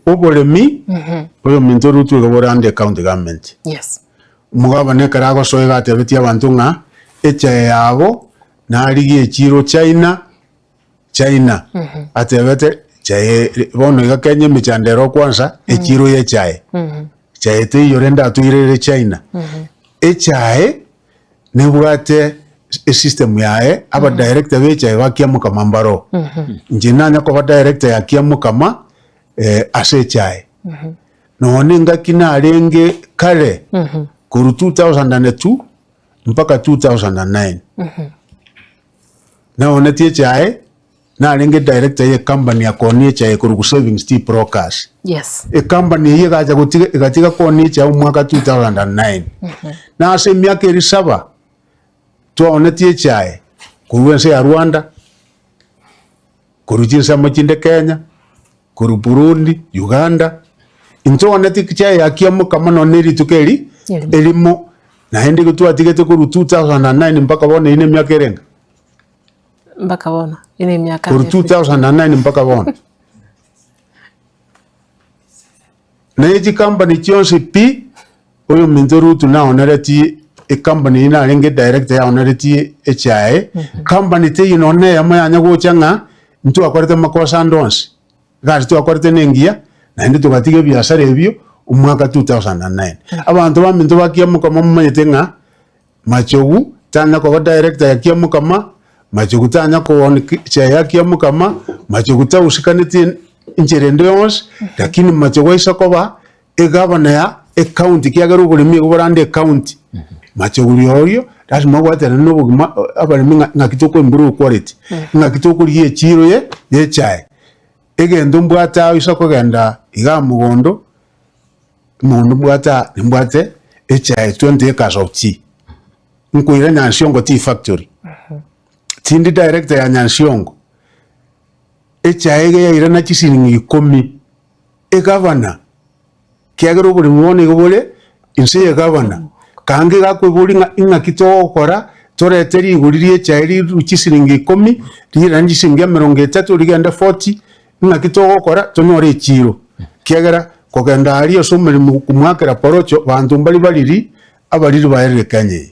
Oboremi, oyominto Ruto iga bore under ecounty government. Yes. Omogabana ekero agosoa iga atebetie abanto ng'a echae yabo narigie echiro China, China. Atebete chae bono iga Kenya emechando ere okwansa echiro ya echae. Chae teiyo rende atoirere China. Echae nebwate esystem yaye, abadirector ba echae ba Kiamokama mbaroo. Inche nanya koba director ya Kiamokama ase echae. Nonya engaki narenge kare korwa 2002 mpaka 2009, naonetie echae, narenge director ye ecompany ya koonia echae ekorokwa Savings Tea Brokers. Yes. Ecompany eyio egacha gotiga egatiga koonia echae omwaka 2009. Na ase emiaka eria saba, twaonetie echae korwa ense ya Rwanda, korwa chinsemo chinde Kenya, korwa Burundi, Uganda, intwaoneti echae ya Kiamokama nonye na rituko eri Erimo. erimo, naende igo twatigete korwa 2009 mpaka bono eyio na emiaka erenge? Mpaka bono, eyio na emiaka Korwa 2009 mpaka bono. Na chikampani chionsi pi, oyominto Ruth naoneretie ecompany eyio narenge director yaoneretie echae, company teiyo nonye na eyemo yanya gocha ng'a ntwakorete amakosa ande onsi, egasi twakorete na engiya, naende togatiga ebiasara ebio omwaka 2009. Abanto baminto ba Kiamokama momanyete ng'a Machogu tanya koba director ya Kiamokama, Machogu tanya koon chair ya Kiamokama, Machogu tahusikaneti enchera ende yonsi, lakini Machogu aise koba egavana ya ecounty ekiagera oboremi igo bore under ecounty, Machogu rirorio lazima obwaterane na obogima abaremi ng'a ng'aki toko improve quality, ng'aki tokorigia echiro ye ya echae. Egento mbwate aa oise kogenda igaa mogondo, Omonto mbwate aa, nimbwate echae 20 acres of tea, nkoira Nyansiongo tea factory, tindi director ya Nyansiongo, echae iga yairana chisiringi ikomi, egavana, kiagera oboremi bono igo bore inse ya egavana, kaanga iga akoiboria ng'a ing'aki togokora torete rigori ria echae rirwe chisiringi ikomi, riirane chisiringi emerongo etato rigende forty, Ng'aki togokora tonyore echiiro? Ekiagera kogenda aria ase omoremo komoakera porocho, banto mbari bariri, abariri baerire Kenya eye.